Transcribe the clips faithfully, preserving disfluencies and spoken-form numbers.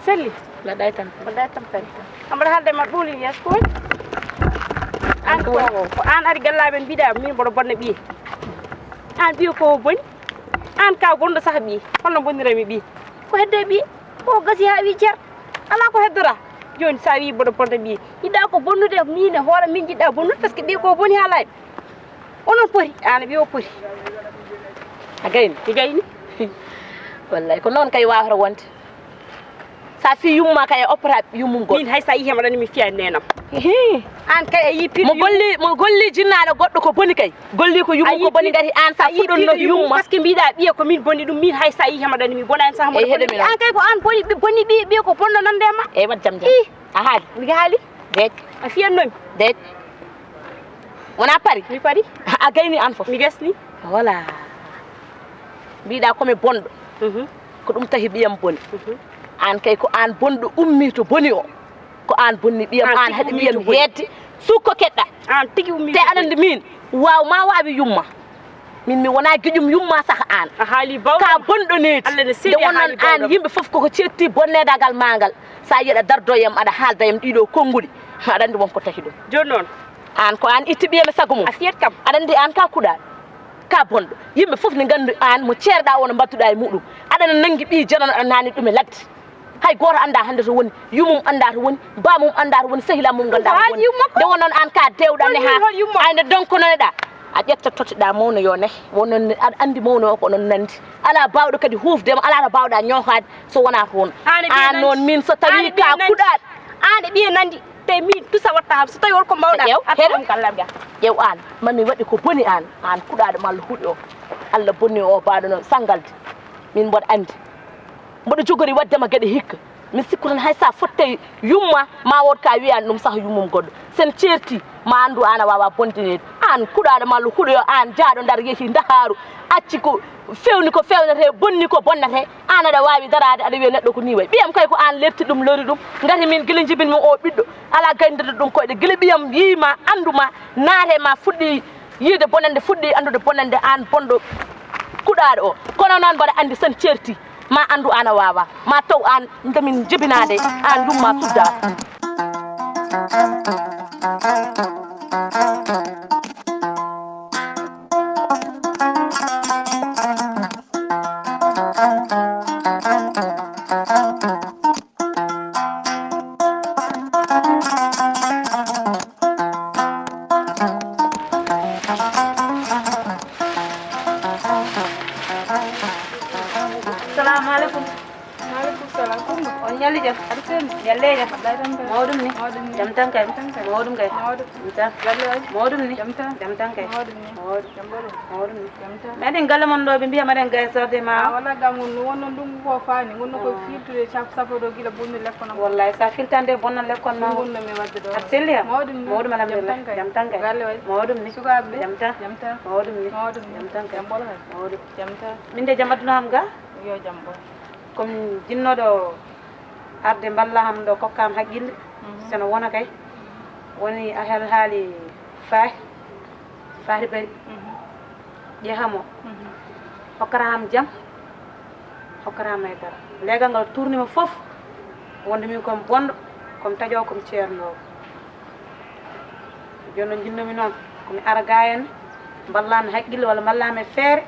Pelli. Mbaɗɗa e tampere. Mbaɗɗa e tampere. Ambaɗa haalde ma ɓuuli yeeso ko woni? An ko, ko an ari gallaaɓe mbiɗa min mboɗo bonna ɓiye. An ɓiye ko boni? An ka gonɗo saha ɓiye. Holno bonniraymi ɓiye? Ko hedde ɓiye? Ko gasi haa wi cer. Alaa ko heddora. Jooni so a wii mboɗo bonna ɓiye. Yiɗa ko bonnude min e hoore min jiɗɗa bonnude par ce que ɓiye ko boni haa laaɓi. Onon poti, an ɓiye o poti. A gayni? Mi gayni. Wallay ko noon kay wawata wonde. Sa fi yumma kay e opra yummum goɗɗo. Min hay sa yi hema ɗani mi fiya nenam. Hi. An kay a yi mo golli mo golli jinnaɗo goɗɗo ko boni kay. Golli ko yummum ko boni ngati an sa fuɗɗon no yumma. Parce que mbiɗa ɓiye ko min boni ɗum min hay sa yi hema ɗani mi bonani sa hema. An kay ko an boni boni ɓiye ɓiye ko bonno nande ma. Eyyi wat jam jam. A haali? Mi haali. Deet. A fiyannomi. Deet. Wona pari? Mi pari. A gayni an fof? Mi gasni. Voilà. Mbiɗa ko mi bonɗo. Mhm. Ko ɗum tahi ɓiyam boni. Mhm. An kay ko an bonɗo ummi to boni o. Ko an bonni ɓiyam, an haɗi ɓiyam heedde. Sukko keɗɗa. An tigi ummi. Te aɗa anndi min, waaw ma waawi yumma. Min mi wona giƴum yumma saka an. A haali bawɗo. Ka bonɗo needi. Allah ne seedi. Nde wonnon an yimɓe fof koko ceetti bonnedagal ma ngal. Sa yiya aɗa dardo yam aɗa haalda yam ɗiɗo konnguɗi. Aɗa anndi won ko tahi ɗum. Jooni noon. An ko an itti ɓiyam e sago mum. A fiyat kam. Aɗa anndi an ka kuɗaɗo. Ka bonɗo. Yimɓe fof ne nganndi an mo ceerɗa o no mbattuɗa e muɗum. Aɗana nanngi ɓii janano aɗa nani ɗum e ladde. Hay gooto annda hannde to woni, yumum annda to woni, bamum annda to woni, sehila mum ngannda to woni. Nde wonnon an ka dewɗa ne ha ayno donkononeɗa. A ƴetta totteɗa mawno yo ne, wonnon aɗa anndi mawno o ko onon nanndi. Ala bawɗo kadi hufdema, ala to bawɗa ñoohaade so wona toon. An noon min so tawi ka kuɗaɗo. An e ɓiye nanndi, te min tusa watta ham so tawi won ko mbawɗa. Ƴeew, aɗa am kallam ga. Ƴeew an, mami waɗi ko boni an, an kuɗaɗo malla huɗi o. Allah bonni o baɗo noon sangalde. Min mboɗo anndi. Mboɗo jogori waɗdema geɗe hikka. Mi sikku tan hay sa fotte yumma ma wot ka wiyani ɗum sah yummum goɗɗo. Sen ceerti ma anndu an a wawa bondineede. An kuɗaɗo ma lo huɗo yo an jaaɗo ndar yeehi Ndakaaru. Acci ko fewni ko fewnete, bonni ko bonnete. An aɗa wawi darade aɗa wiya neɗɗo ko ni way. Ɓiyam kay ko an lerti ɗum lori ɗum. Ngati min gila jibinmi o ɓiɗɗo. Ala gayndata ɗum koyɗe. Gila ɓiyam yiima, anduma, naate ma fuɗɗi yiide bonande fuɗɗi anndude bonande an bonɗo kuɗaaɗo o. Kono noon mboɗo anndi sen ceerti ma anndu an a waawa ma taw an nde min jibinaade an yumma sudda. Assalamu aleykum. Maaleykum salam. Kumba. On ñalli jam? Aɗa selli? Ñalle jam. Mbaɗɗa e tampere? Mawɗum ni. Mawɗum ni. Jam tan kay. Jam tan kay. Mawɗum kay. Mawɗum. Jam tan. Galle waɗi? Mawɗum ni. Jam tan. Jam tan kay. Mawɗum ni. Jam tan. Mawɗum ni. Jam tan. Mbaɗen galle mon ɗo, ɓe mbiya mbaɗen gaye sarde ma. Ah, wala ga ngon no wonno ndungu ko faani, ngonno koye firtude saf-, safo ɗo gila bonno lekkol am. Wallahi, sa filtande bonno lekkol ma. Ɗum wonno mi wadde ɗo. Aɗa selli ha? Mawɗum ni. Mawɗum alhamdulillah. Jam tan kay. Jam tan kay. Galle waɗi? Mawɗum ni. Sukaɓe ɓe? Jam tan. Jam tan. Mawɗum ni. Mawɗum ni. Jam tan kay. Jam ɓolo kay. Mawɗum. Jam tan. Min de jam aduna am ga? Yo jam ɓolo. Ko mi jinnoɗo arde mballa ham ɗo, kokka am haqqille. Mhm. Seno wona kay. Woni a hel haali faahi, fahri bari. Mhm. Ƴeha mo. Mhm. Hokkata ham jam, hokkata ham haydara. Leegal ngal tourni mo fof, wonde min ko mi bonɗo, ko mi taƴoowo, ko mi ceernoowo. Jooni noon, njinnoomi noon, ko mi ara ga en, mballa mi haqqille walla mballa mi e feere,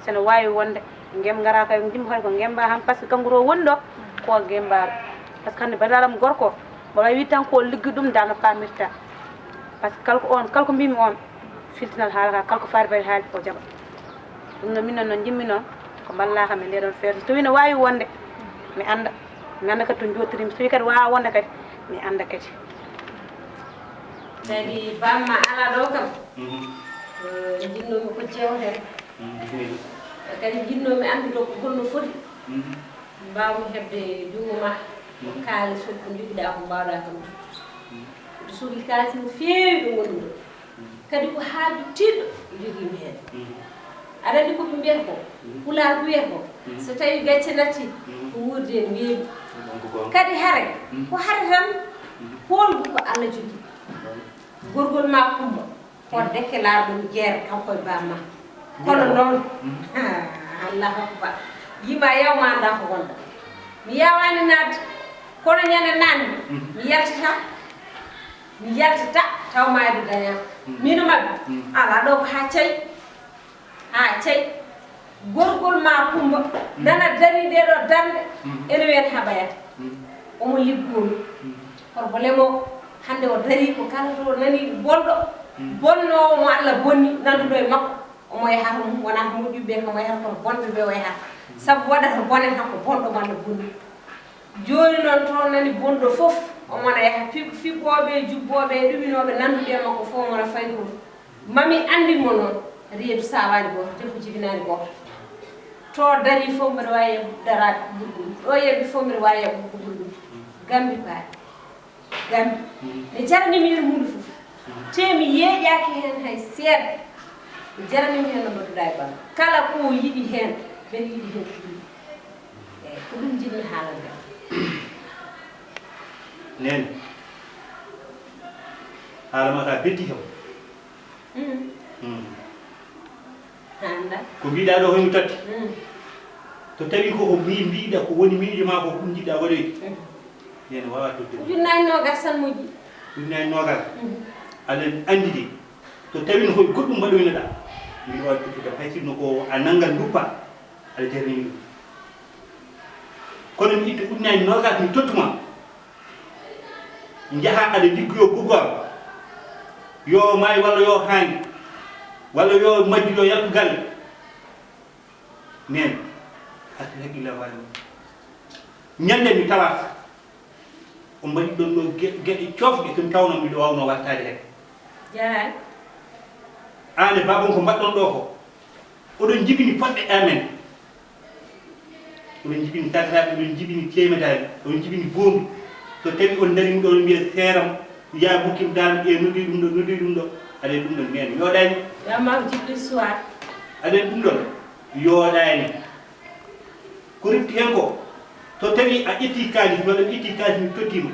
sene waawi wonde, ngem ngara kay, ngimba kay ko ngemba ham, par ce que kanko to woni ɗo, ko ngembaaɗo. Par ce que hannde banndiraaɗo am gorko, mboɗo waawi wiide tan ko liggi ɗum, ndaa no paamirta. Par ce que kala ko on, kala ko mbimi on, filtinal haala ka, kala ko faari bari haali, o jaɓa. Ɗum noon, min noon, no njimmi noon, ko mballa kam e ndee ɗoon feere. So tawii no waawi wonde, mi annda. Mi annda kadi to njooɗtirimi. So tawii kadi waawaa wonde kadi, mi annda kadi. Kadi bamma alaa ɗo kam, mhm, eh, njinnoomi ko jewte. Mhm, bismilla. Kadi njinnoomi anndude ko holno foti. Mhm. Mbaawmi heɓde junngo ma, mhm, kaalis fof ko njogiɗaa ko mbaawɗaa kam tottude. Mhm. Mbiɗo sohli kaalis no feewi ɗo woni ɗo. Mhm. Kadi ko haaju tiiɗɗo jogiimi heen. Mhm. Aɗa anndi ko ɓe mbiyata ko? Mhm. Pulaar ko wiyata ko? Mhm. So tawii gacce natti, mhm, ko wuurde en weeɓi. Ɗum ko goonga. Kadi hare, mhm, ko hare tan, mhm, poolgu ko Allah jogii. Goonga. Gorgol ma Kumba, ko, mhm, dekke laarɗo mi jeer, kanko e bamma. Kono, jeer, noon, mhm, Allahu akbar. Yima yaw ma annda ko wonɗa. Mi yawaani naatde. Kono ñande nande mi yaltata, mi yaltata taw maayde dañaama. Miino maɓɓe, alaa ɗo ko haa cay, haa cay. Gorgol ma Kumba nana darii nde ɗo darnde, ene wiyata haɓayata. Omo liggomi. Horbole mo hannde o darii ko kala to nani bonɗo, bonnoowo mo Allah bonni, nanduɗo e makko. Omo yahata mum, wonaa ko moƴƴuɓe ɓe kam o yahata, kono bonɓe ɓe o yahata. Sabu waɗata bonata ko bonɗo mo Allah bonni. Jooni noon, to nani bonɗo fof, omo na yaha fig-, figgooɓe, jubbooɓe, e ɗuminooɓe, nannduɓe e makko fof, omo na fayi toon. Mami anndin mo noon, reedu saawaani gooto, debbo jibinaani gooto. To darii fof, mbeɗa waawi yaɓɓude daraade ko ɓuri ɗum. Ɗo yamɗi fof, mbeɗa waawi yaɓɓude ko ɓuri ɗum. Gambi paari. Gambi. Ne jarani mi heen huunde fof. Te mi yeeƴaaki heen hay seeɗa. Ne jarani mi heen no mbaɗuɗaa e Baba. Kala ko o yiɗi heen, mbeɗa yiɗi heen ko ɓuri. Eey, ko ɗum njiɗmi haalande. Neene, haala ma ka betti kam. Mm. Mm. Hannda. Ko mbiɗa ɗo, hoyno tati? Mm. To tawi ko ko mbi-, mbiɗa ko woni miijo ma ko, ɗum njiɗɗa waɗoyde. Mm. Neene wawa tottude. Ujunnaji nogas tan moƴƴi. Ujunnaji nogas. Mm. Aɗa anndi de, to tawi no koye goɗɗum mbaɗoynoɗa, mbiɗa wawi tottude kam, hay sinno ko a nanngal nduppa. Aɗa jarnini ɗum. Kono mi itta ujunnaji nogas mi tottuma. Njaha aɗa liggoyo gugol. Yo maayi walla yo haañi. Walla yo majju yo yaltu galle. Neen. Artir hakkille ma. Ñande mi tawaka. O mbaɗi ɗon ɗo ge-, geɗe coofɗe ɗum tawno miɗo wawno wartaade heen. Jaraani. Aan e baabam ko mbaɗɗon ɗo ko. Oɗon njibini poɗɗe amen. Oɗon njibini tagataaɓe, oɗon njibini teemedaaɓe, oɗon njibini boondu. So tawi on ndarii ɗo, on mbiya seeram, yaa Bukkim Daan, e noddi ɗum ɗo, noddi ɗum ɗo. Aɗa ɗum ɗon neen yooɗaani. Yaa ma ko jiɗɗo histoire. Aɗa ɗum ɗon yooɗaani. Ko refti heen ko, so tawi a ƴetti kaalis, walla mi ƴetti kaalis mi tottiima.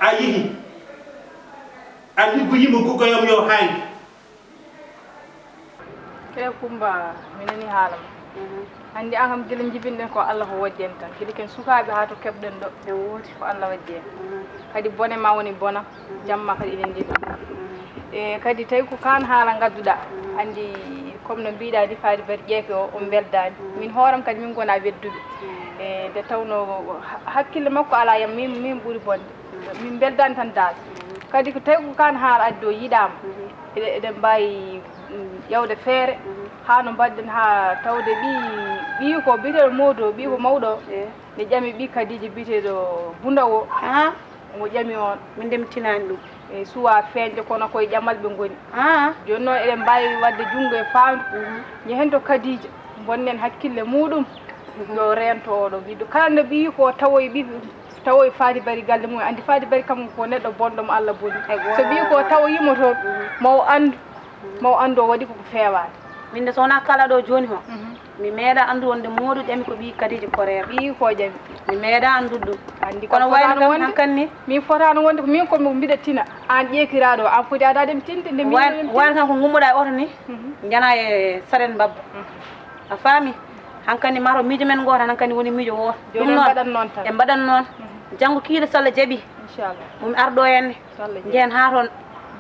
A yehi, a liggoyiima guggoyam yo haañi. Kee Kumba, mi nanii haala ma. Mhm. Anndi aan kam gila njibinɗen ko Allah ko wojji en tan. Kadi ken sukaaɓe haa to keɓɗen ɗo. En wooti. Ko Allah wojji en. Mhm. Kadi bone ma woni bona, mhm, jamma kadi enen njiɗi. Mhm. E kadi tawi ko kaan haala ngadduɗaa. Mhm. Anndi comme no mbiɗaa ni Faadi Bari ƴeefi o, o mbeldaani. Mhm. Min hooram kadi min ngona wedduɓe. Mhm. E nde tawnoo ha-, hakkille makko alaa yam, min, min ɓuri bonde. Min mbeldaani tan daal. Kadi ko tawi ko kaan haala addi o yiɗaama. Mhm. Eɗen, eɗen mbaawi, mm, ƴeewde feere, mhm, haa no mbaɗden haa tawde ɓii, ɓii ko biyeteeɗo Moodu o, ɓii ko mawɗo o, eh, ne ƴami ɓii Kadiija biyeteeɗo Bunda o. Ah. Omo ƴami on. Min de mi tinaani ɗum. E suwaa feeñde kono koye ƴamal ɓe ngoni. Ah. Jooni noon eɗen mbaawi waɗde junngo e faandu. Mhm. Njehen to Kadiija, mbonnen hakkille muuɗum. Mhm. Yo reento oɗo ɓiɗɗo. Kala nde ɓii ko tawoyi ɓii Tawoyi Faadi Bari galle mum, anndi Faadi Bari kam ko neɗɗo bonɗo mo Allah boni. Ewa. So ɓii ko tawoyiimo toon, mhm, mo o anndu, mhm, mo o anndu o waɗi koko feewaani. Min de so wonaa kala ɗo jooni o, mhm, mi meeɗa anndu wonde Moodu ƴami ko ɓii Kadiija Koreer. Ɓii ko ƴami. Mi meeɗa anndude ɗum. Anndi kono kam wayno fotaano kam wonde, hankadi ni. Min fotaano wonde ko min ko mbiɗa tina, aan ƴeekiraaɗo o, aan foti adaade mi tinde nde min. Wayn-, wayno tan ko ngummoɗaa e oto ni, mhm, njana e saɗen mbabba. Mhm. A faami? Hankadi mataw miijo men ngooto, hankadi woni miijo wooto. Jooni ɗum en noon, mbaɗat noon tan. En mbaɗat noon. Mhm. Janngo kiiɗe so Allah jaɓi. Inchallah. Mo mi arɗo heen. So Allah jaɓi. Njehen haa toon.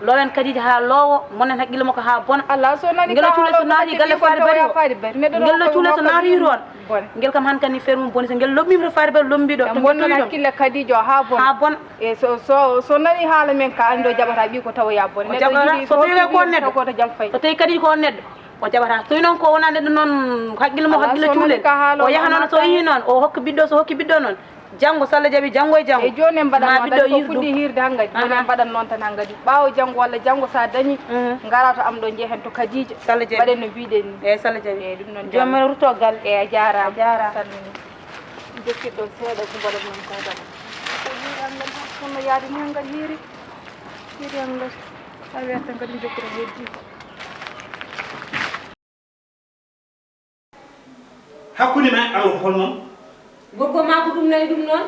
Lowen Kadiija haa loowo, mbonnen hakkille makko haa bona. Allah, so nani ngel ka cuule so naati galle Faadi Bari o. Ngel ɗo cuule so naati toon. Bone. Ngel kam hankadi feere mum boni. So ngel lommima to Faadi Bari lombi ɗo. En mbonnan hakkille Kadiija o haa bona. Haa bona. E so, so, so nani haala men ka anndi o jaɓata ɓii ko tawoya bone. O jaɓata, so tawi ko neɗɗo. Taw ko to jam fayi. So tawi Kadiija ko neɗɗo. O jaɓata. So noon ko wonaa neɗɗo noon, hakkille mo, hakkille cuulel. O yaha noon, so yii noon, o hokka ɓiɗɗo, so hokki ɓiɗɗo noon, janngo, so Allah jaɓi, janngo e janngo. E jooni en mbaɗat ma noon, ɓiɗɗo kadi ko yiidu fuɗɗi hiirde hankadi. Aha. Jooni en mbaɗat noon tan hankadi. Ɓaawo janngo walla janngo so a dañii, mhm, ngaraa to am ɗo, njehen to Kadiija. So Allah jaɓi. Mbaɗen no mbiɗen ni. Eeyi, so Allah jaɓi. Eeyi, ɗum noon. Joomum en rutto galle. Eeyi, a jaaraama. A jaaraama. Salmini. Jokkit ɗo seeɗa ko mbaɗat noon ko tan. Ko yiirangal tan, kono yaade mum ngal yiiri. Yiirangal. A wiyat tan kadi jokkita heddi. Hakkunde ma e Allah hol noon? Gorko ma ko ɗum nayi ɗum noon.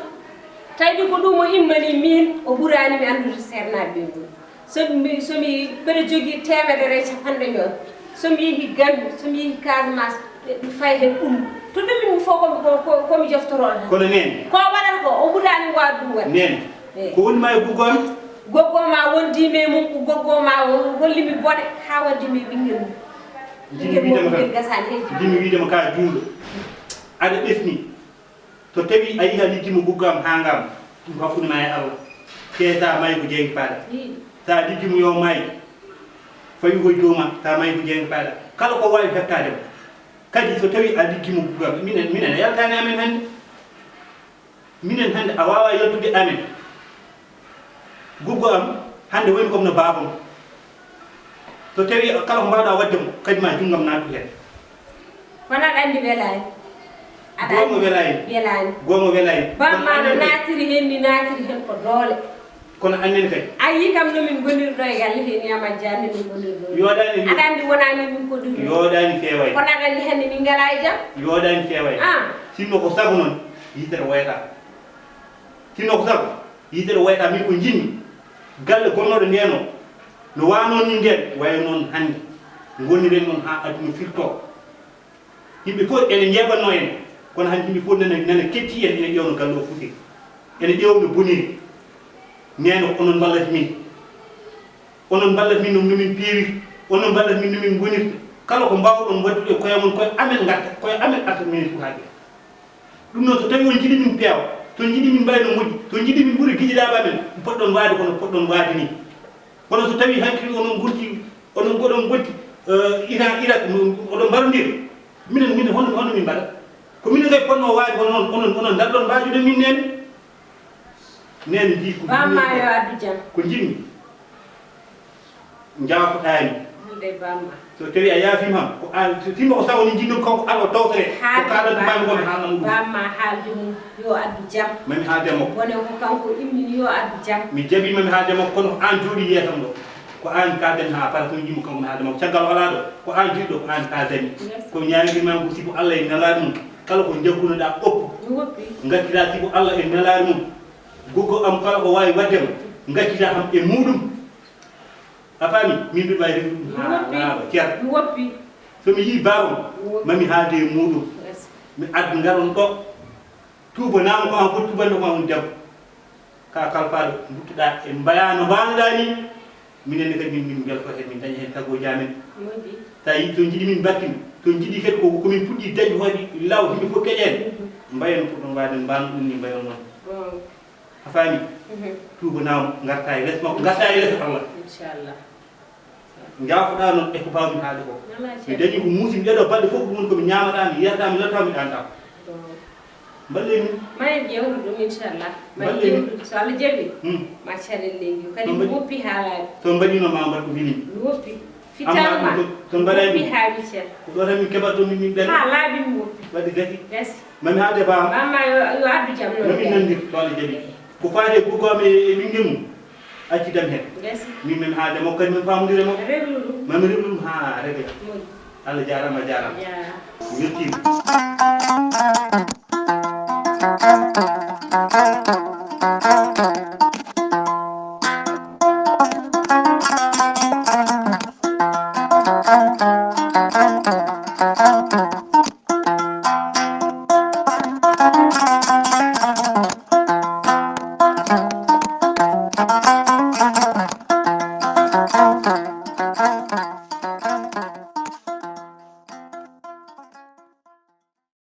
Tawi ko ɗum o immani min, o ɓuraani mi anndude seernaaɓe ɓe ngoni. So mi, so mi, mbeɗa jogii teemedere e capanɗe joy. So mi yehi Gambi, so mi yehi Casamance, mi fayi heen ɗum. To ɗum min fof ko, ko, ko, ko mi joftoroo tan. Kono neen. Ko waɗata ko, o ɓuraani waawde ɗum waɗde. Neen. Eey. Ko woni ma e guggo am? Goggo ma wondii e mum, ko goggo ma o holli mi bone, haa waddi mi ɓinngel mum. Ɓinngel mum ɓinngel gasaani, heƴi. Jiɗmi wiide ma ka juulɗo. Aɗa ɓesni. So tawi a yiyi a liggi mo guggo am haa ngam, ɗum hakkunde ma e Allah. Te sa maayi ko jeynge paaɗa. Ii. Sa liggi mo yo maayi. Fawi koye dow ma, sa maayi ko jeynge paaɗa. Kala ko waawi heɓtaade ma. Kadi so tawi a liggi mo guggo am, minen, minen a yaltaani amen hannde. Minen hannde a waawaa yaltude amen. Guggo am hannde woni comme no baabam. So tawi kala ko mbaawɗaa waɗde mo, kadi ma junngam naattu heen. Kono aɗa anndi welaani. Aɗa Goomu anndi welaani. Welaani. Goomu welaani. Bamma Kono no aɗa anndi naatiri heen, mi naatiri heen ko doole. Kono annen kay. A yii kam no min ngoniri ɗo e galle heen, yaa majjaa no min ngoniri ɗo. Yooɗaani. Aɗa anndi wonaani min ko ɗum. Yooɗaani feewaani. Kono aɗa anndi hannde min ngalaa e jam. Yooɗaani feewaani. Ah. Sinno ko sago noon, yitere woyata. Sinno ko sago, yitere woyata. Min ko njiɗmi, galle gonnooɗo ndeen o, no waanoo ni ndeen, wayi noon hannde. Ngoniren noon haa aduna firtoo. Yimɓe fof ene njeeɓannoo en, kono hannde yimɓe fof nana, nana ketti en, ene ƴeewno galle o foti. Ene ƴeewno boniri. Neene ko onon mballata min. Onon mballata min no, no min peewiri. Onon mballata min no min ngonirta. Kala ko mbaawɗon waɗude e koye mon, koye amen ngarta, koye amen arta minen sukaaɓe. Ɗum noon, so tawii on njiɗi min peewa, so njiɗi min mbaɗa no moƴƴi, so njiɗi min ɓura giɗiraaɓe amen, poɗɗon waade kono poɗɗon waade ni. Kono so tawii hanki onon ngonti, onon mboɗon ngonti, eh, Iran, Irak, no, oɗon mbarondira, minen, minen hono, hono min mbaɗa? Ko minen kay potnoo waade kono onon, onon, onon ndarɗon mbaajude min nene. Nene mbii ko Bamma yo addu jam. Ko njiɗmi. Njaafotaani. Hannde Bamma. So tawii a yaafiima kam, ko aan, so timma ko sago ni njiɗmi kanko ar o tawtore. Ko kaalan maami ko mi haalna mo ɗum. Bamma haalde mum yo addu jam. Mami haalde makko. Bone ko kanko immini yo addu jam. Mi jaɓii mami haalde makko, kono ko aan jooɗii yeesam ɗo. Ko aan kaalden haa para, so njiɗmi kanko mi haalde makko. Caggal o alaa ɗo, ko aan jiɗɗo, ko aan kaaldani. Yes. Ko ñaawirmi ma ko sibu Allah e nelaade mum. Kala ko njaggunoɗaa oppu. Mi woppi. Ngattiraa sibu Allah e nelaade mum. Goggo am kala ko waawi waɗde ma, ngaccitaa kam e muuɗum. A faami? Min mbiɗa waawi rewde ɗum haa laaɓa cer. Mi woppi. So mi yii baaba am, mi woppi. Mami haalde e muuɗum. Yes. Mi adda ngaron ɗo. Tuubanaama ko aan foti tuubande ko aan woni debbo. Ka kalfaaɗo, mbuttuɗaa e mbayaa no mbaanoɗaa ni. Minen ne kadi min, min mbelto heen, min daña heen tagooji amen. Moƴƴi. So a yii, so njiɗi min mbattin, so njiɗi kadi ko, ko min puɗɗi dañde hoɗi law, yimɓe fof keƴen. Mhm. Mbayen no puɗɗon waade, mbaano ɗum ni, mbayon noon. Bon. A faami? Mhm. Tuubanaama, ngartaa e les makko, ngartaa e les Allah. Inchallah. Njaafoɗaa noon e ko mbaawmi haalde ko. Alaa mi dañi ko muusi, mi ɗeɗo balɗe fof, ɗum woni ko mi ñaamataa, mi yarataa, mi leltaa, mi ɗaantaa. Bon. Mballee min. Ma en ƴeewru ɗum, inchallah. Ma en ƴeewru ɗum. So Allah jaɓi, hmm, ma carel leydi o. Kadi mi woppi haalaade. So mbaɗiino ma mbaɗ ko mbinimi. Mi woppi. Fittaama. Amma ɗum so, so mbaɗaani. Woppi haa wicca. Ko ɗo tan min keɓata ɗum min ɓen. Haa laaɓi mi woppi. Waɗi gasi. Gasi. Mami haalde baa. Bamma yo, yo addu jam noon. Mami nandir, so Allah jaɓi. Ko faati e guggo am e, e ɓinngel mum. Accidam heen. Gasi. Min, min haalde makko kadi, min faamodire makko. Reglu ɗum. Mami reglu ɗum haa regla. Moƴƴi. Allah jaaraama, a jaaraama. Jaaraama. Weltiima.